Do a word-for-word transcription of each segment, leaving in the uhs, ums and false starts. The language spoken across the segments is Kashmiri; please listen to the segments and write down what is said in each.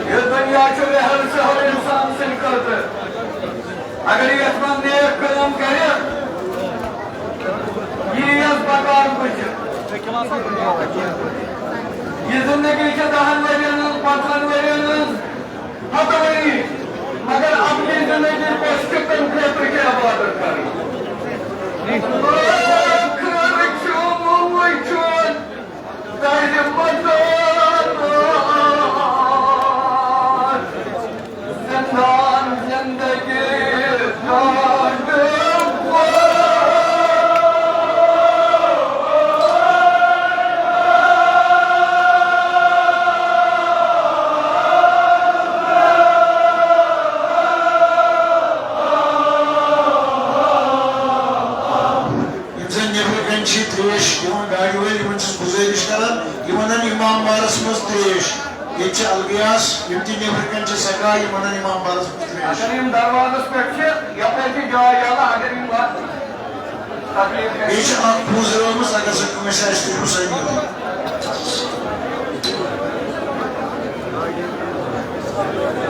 یہِ دُنیا چھُ رِہل سہل اِنسان سٕنٛدِ خٲطرٕ۔ اگر یتھ منٛز نیک کٲم کرِ، یی یس بکار بُتھِ۔ یہِ زندگی چھِ دہن ؤرین ہٕنٛز، پندہن ؤرین ہٕنٛز، ہتہٕ ؤری، مگر اپنی زندگی پٮ۪ٹھ چھِ تمہِ خٲطرٕ کینٛہہ عبادت کرٕنۍ۔ ٲخر چھُ وٕچھُن۔ یِم زَن نیٚبرٕ کَنۍ چھِ ترٛیش دِوان گاڑِ وٲلۍ، یِمَن چھُس گُزٲرِش کران، یِمَن اَن اِمام بارَس منٛز ترٛیش۔ ییٚتہِ چھِ الگیاس، یِم تہِ نیٚبرٕ کَنۍ چھِ سَکا، یِمَن اَن اِمام بارَس منٛز ترٛیش۔ اگر یِم دروازَس پٮ۪ٹھ چھِ، یَپٲرۍ چھِ جاے یَلہٕ، اگر یِم وَ-، تَکلیٖف گژھِ۔ بیٚیہِ چھِ اَکھ پوٗزرٲومٕژ، اگر سۄ کٲنٛسہِ آسہِ تُلمُت، سۄ أنِو۔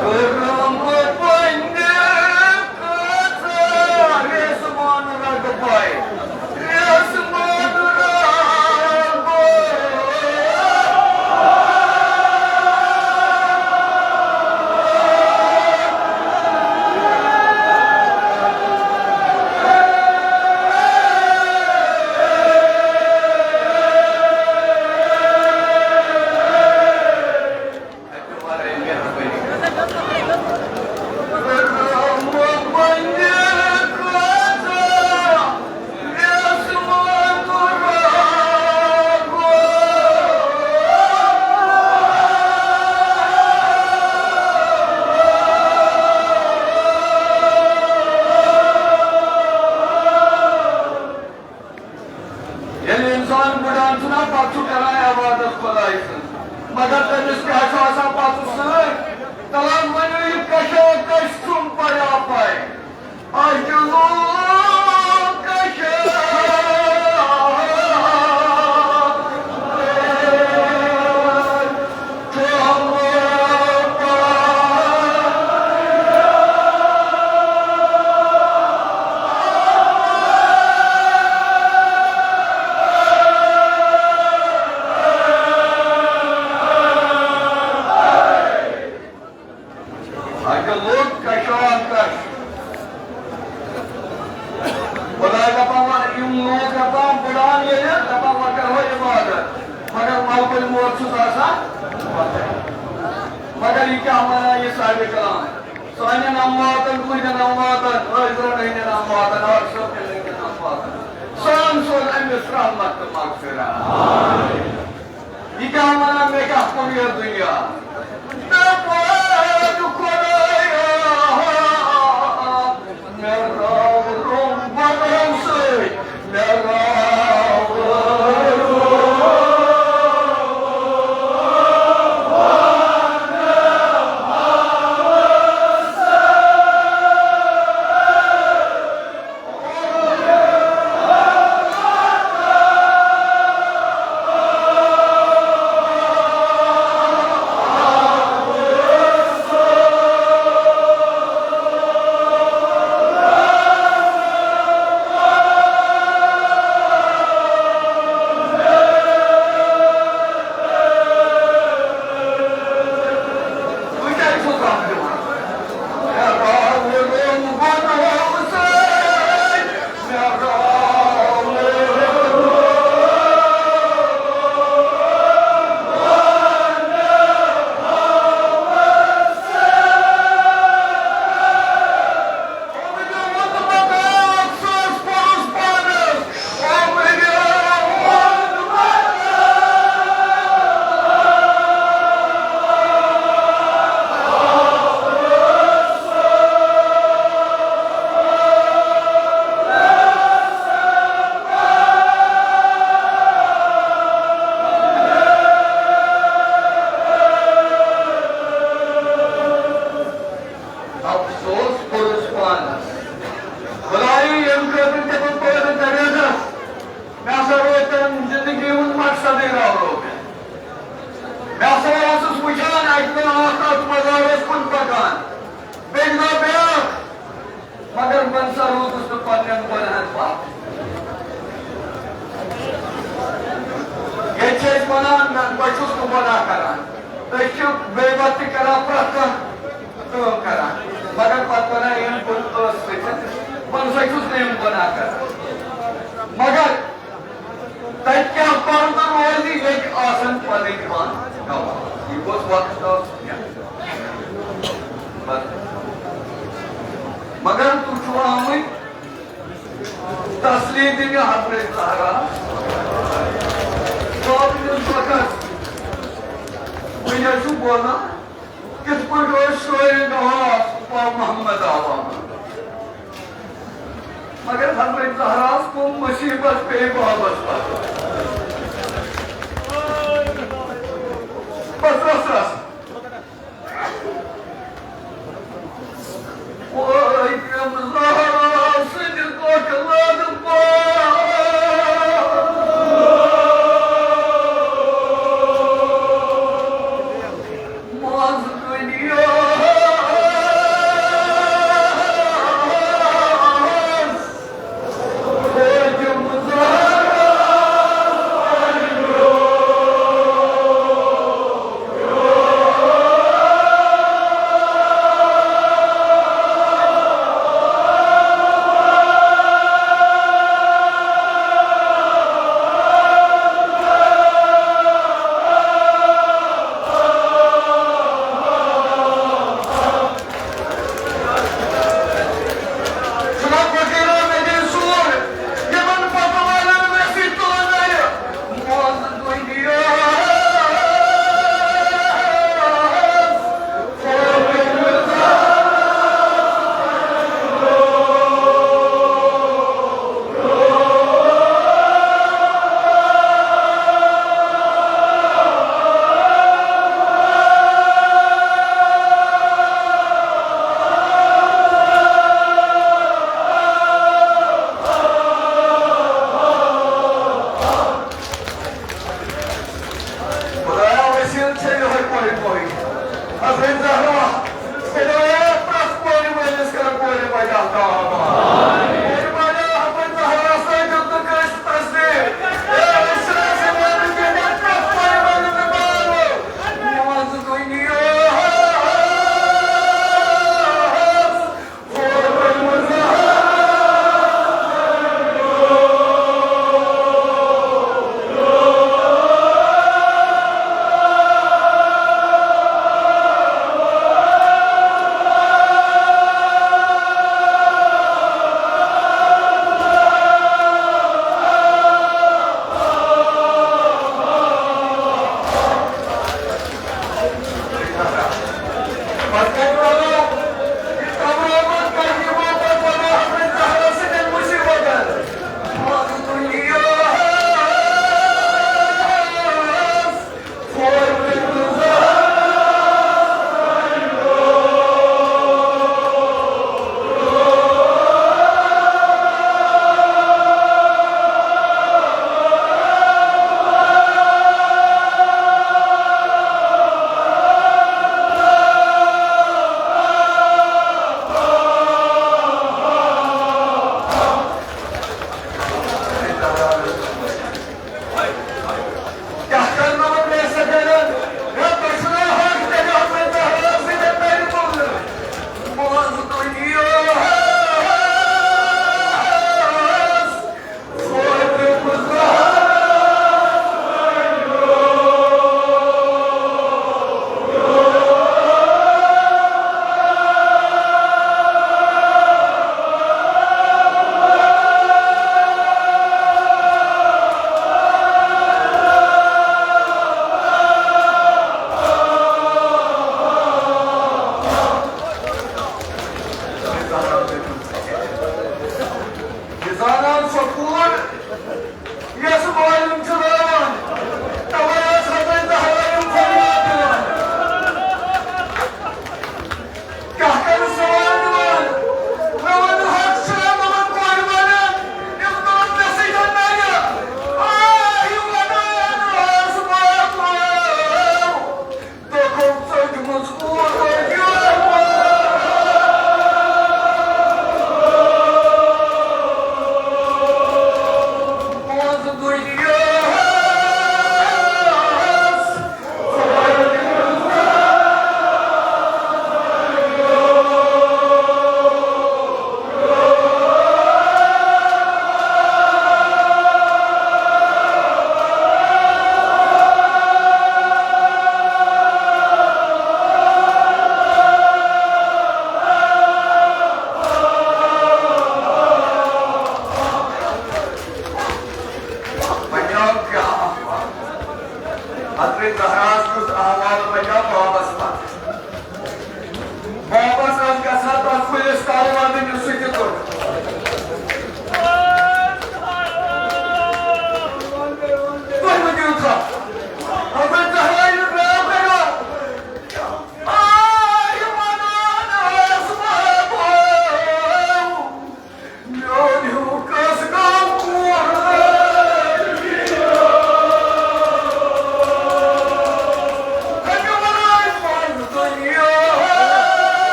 کٔرٕم پننہِ خٲطرٕ ریسمان رگہٕ پاے، ریسمان رگہٕ۔ ییٚلہِ اِنسان بٕڈان چھُ نا، پَتہٕ چھُ کران عبادت خۄداے سٕنٛز۔ مگر تٔمِس کیٛاہ چھُ آسان پَتہٕ سۭتۍ؟ تَلان ؤنِو یہِ کشاکش چھُم پَے آپَے۔ اَسہِ لوگ کشاکش۔ اَتہِ لوٚگ کشاکش۔ خۄداے دَپان، وۄنۍ یِم لوٗکھ دَپان، بٕڈان ییٚلہِ دَپان، وۄنۍ کَرہو عبادت، مگر ملکُل موت چھُس آسان۔ مگر یہِ کیٛاہ وَنان یہِ صاحبِ کلام؟ سانٮ۪ن امواتن، تُہٕنٛدٮ۪ن امواتن، حٲضرن ہٕنٛدٮ۪ن امواتن، حاضر صٲبن ہٕنٛدٮ۪ن امواتن۔ سان سوز أمِس رحمت تہٕ مغفرت۔ یہِ کیٛاہ وَنان، مےٚ کیٛاہ کوٚر یَتھ دُنیا؟ مےٚ پٲٹھۍ خۄدایا، مےٚ راو روم بدرو سۭتۍ، مےٚ راو روم۔ وَنان، نہ، بہٕ چھُس نہٕ گۄناہ کران۔ أسۍ چھِ غیبت تہِ کران، پرٛٮ۪تھ کانٛہہ کٲم کران، مگر پتہٕ وَنان، ییٚمۍ کُن ٲس وٕچھِتھ، وَنان، سُہ چھُس نہٕ یِم گۄناہ کران۔ مگر تَتہِ کیٛاہ پردٕ روزِ، ییٚتہِ آسَن پَنٕنۍ پان گواہ۔ یہِ گوٚژھ وقت آسُن۔ بس۔ مگر تُہۍ چھِو آمٕتۍ تسلی دِنہِ حضرت زہرا۔ صاحب یُس وقت وٕنہِ چھُ بوزان، کِتھ پٲٹھۍ اوس شٲعرِ نواز پا محمد عوام۔ مگر حضرت زہراہس کُن مصیبت پیٚیہِ بابس پتہٕ۔ بس، بس، بس۔ وٲتِم زہرا سٕنٛدِ دۄکھ لَد پاس۔ منٛز دُنیاہَس وٲتِم زہرا۔ چھُنہ فقیٖرا مےٚ دِن سوٗر، یِمن پتہٕ والٮ۪ن ویسٕے تُلہٕ نَرِ۔ منٛز دُنیاہَس۔ خدایا، وسیلہٕ چھےٚ یِہوٚے کورِ پوری۔ حضرت زہرا، خدایا، پرٛٮ۪تھ کورِ وٲلِس کر کورِ پٲٹھۍ عطا آباد۔ کورِ پٲٹھۍ حضرت زہرا سۭتۍ دیُت نہٕ کٲنٛسہِ تصدیٖق۔ اے، أسۍ چھِنہٕ اَسہِ مٲلِس دِوان پرٛٮ۪تھ کورِ وٲلِس عطا آباد۔ میون زٕ دُنیا۔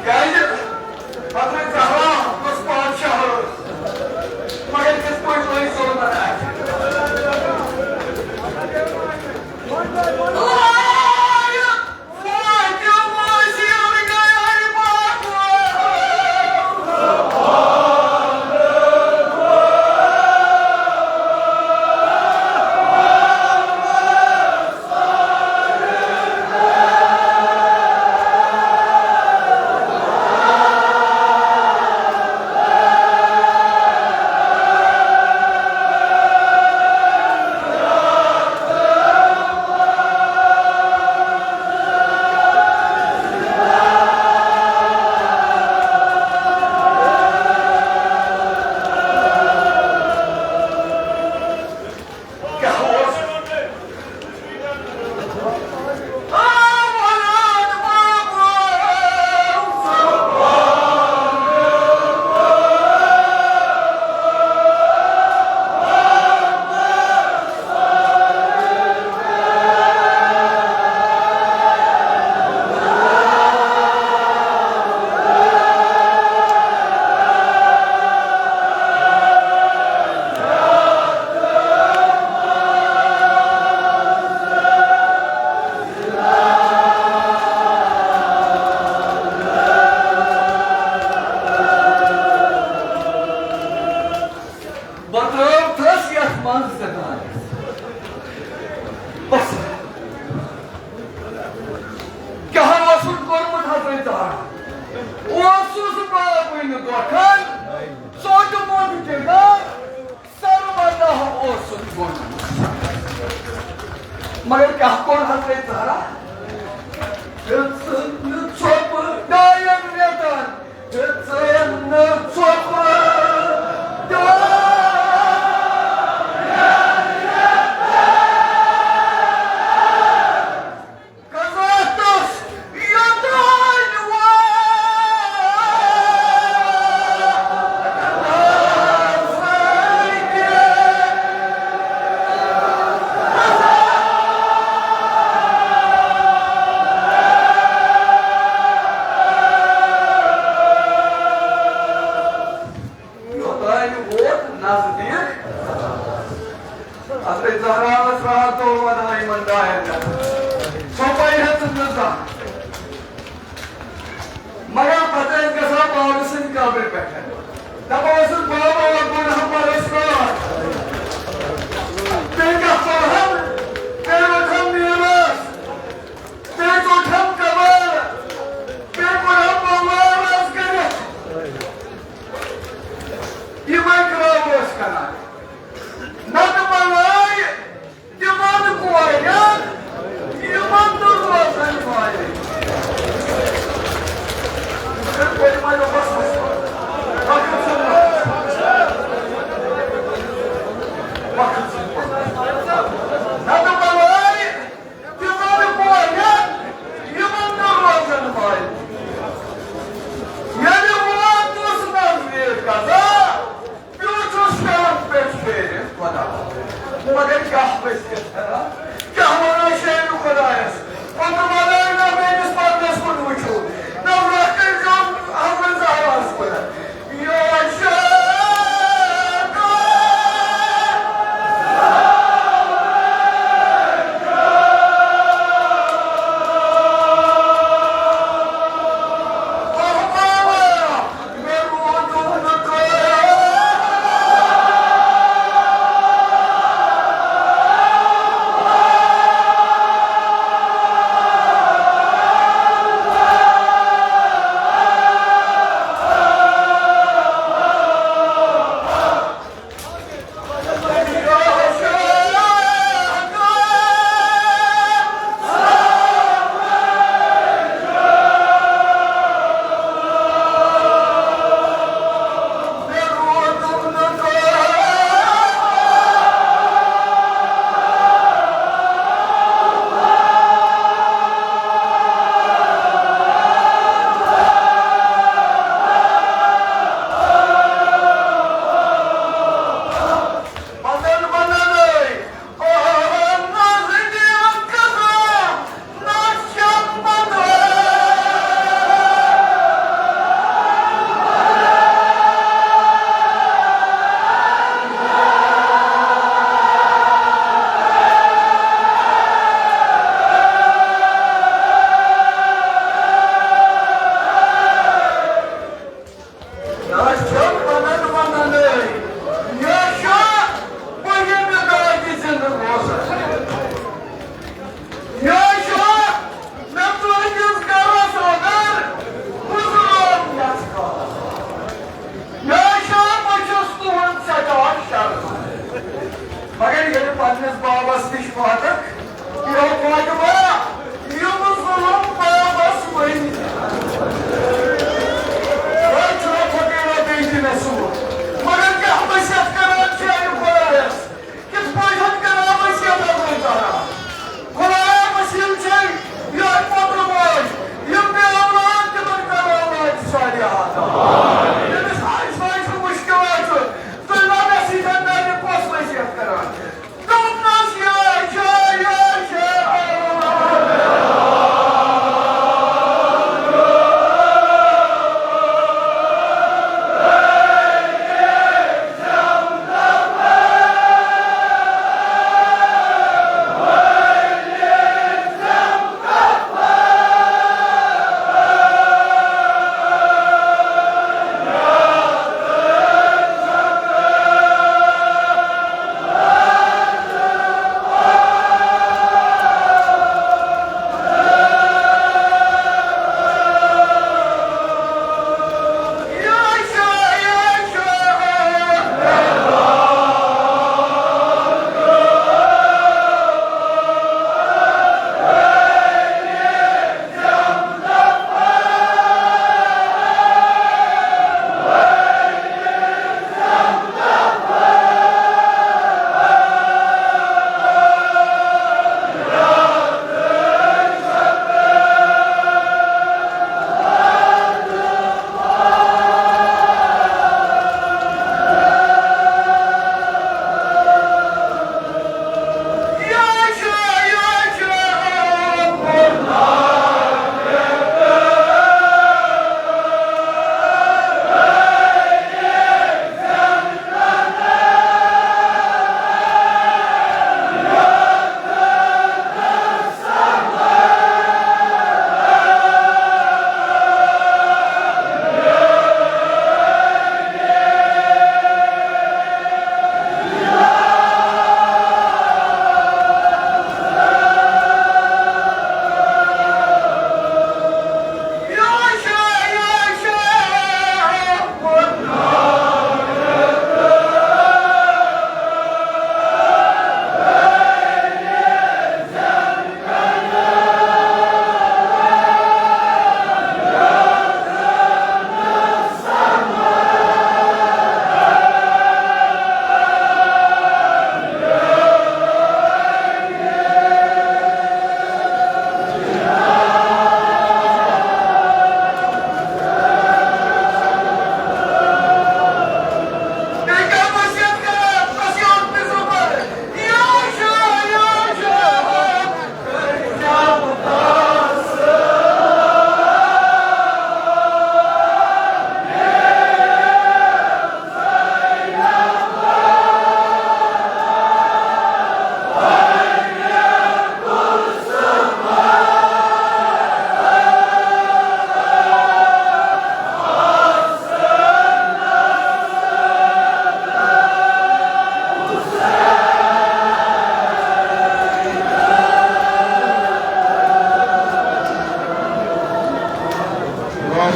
کیٛازِ؟ حضرت زہرا کُس پادشاہ ٲس؟ مگر کِتھ پٲٹھۍ لٲج ظُلمَن اَتھِ؟ بہٕ ترٛٲوتھَس یَتھ منٛز زِندان۔ بس۔ کیٛاہ اوسُن کوٚرمُت حضرت زہرا؟ اوسُس بہٕ وٕنہِ دۄکھن، ژوٚٹمُت جِگر، سربدہ اوسُن گوٚمُت۔ مگر کیٛاہ کوٚر حضرت زہرا؟ دِژٕن ژھۄپہٕ ڈاین رٮ۪تن، دِژٕن ژھۄپہٕ ڈاین رٮ۪تن۔ قضا تس یوتانۍ واتہِ۔ یوتانۍ ووت نزدیٖک حضرت زہراہس راتھ دۄہ ونان یِمن ڈاین رٮ۪تن۔ سۄ پَے ہیٚژٕن نہٕ زانٛہہ۔ مگر پتہٕ ٲسۍ گژھان بابہٕ سٕنٛدِ قبرِ پٮ۪ٹھ۔ دپان ٲسِس، "بابا، بہٕ نہٕ پرس راتھ۔" تیٚلہِ کیٛاہ پرہن؟ تیٚلہِ وۄتھن میٖراث۔ تیٚلہِ ژوٚٹھن قبر۔ تیٚلہِ کوٚرہن بابا عرض کٔرِتھ۔ یِمے کرٛاو ٲسۍ کران۔ نتہٕ بنٲے تِمن کورٮ۪ن یِمن نہٕ روزن والٮ۪ن۔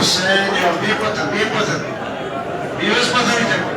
حسین، یہِ بیٚیہِ پَتھر، بیٚیہِ پَتھر، بیٚیہِ حظ پَتھر یِتھَے پٲٹھۍ۔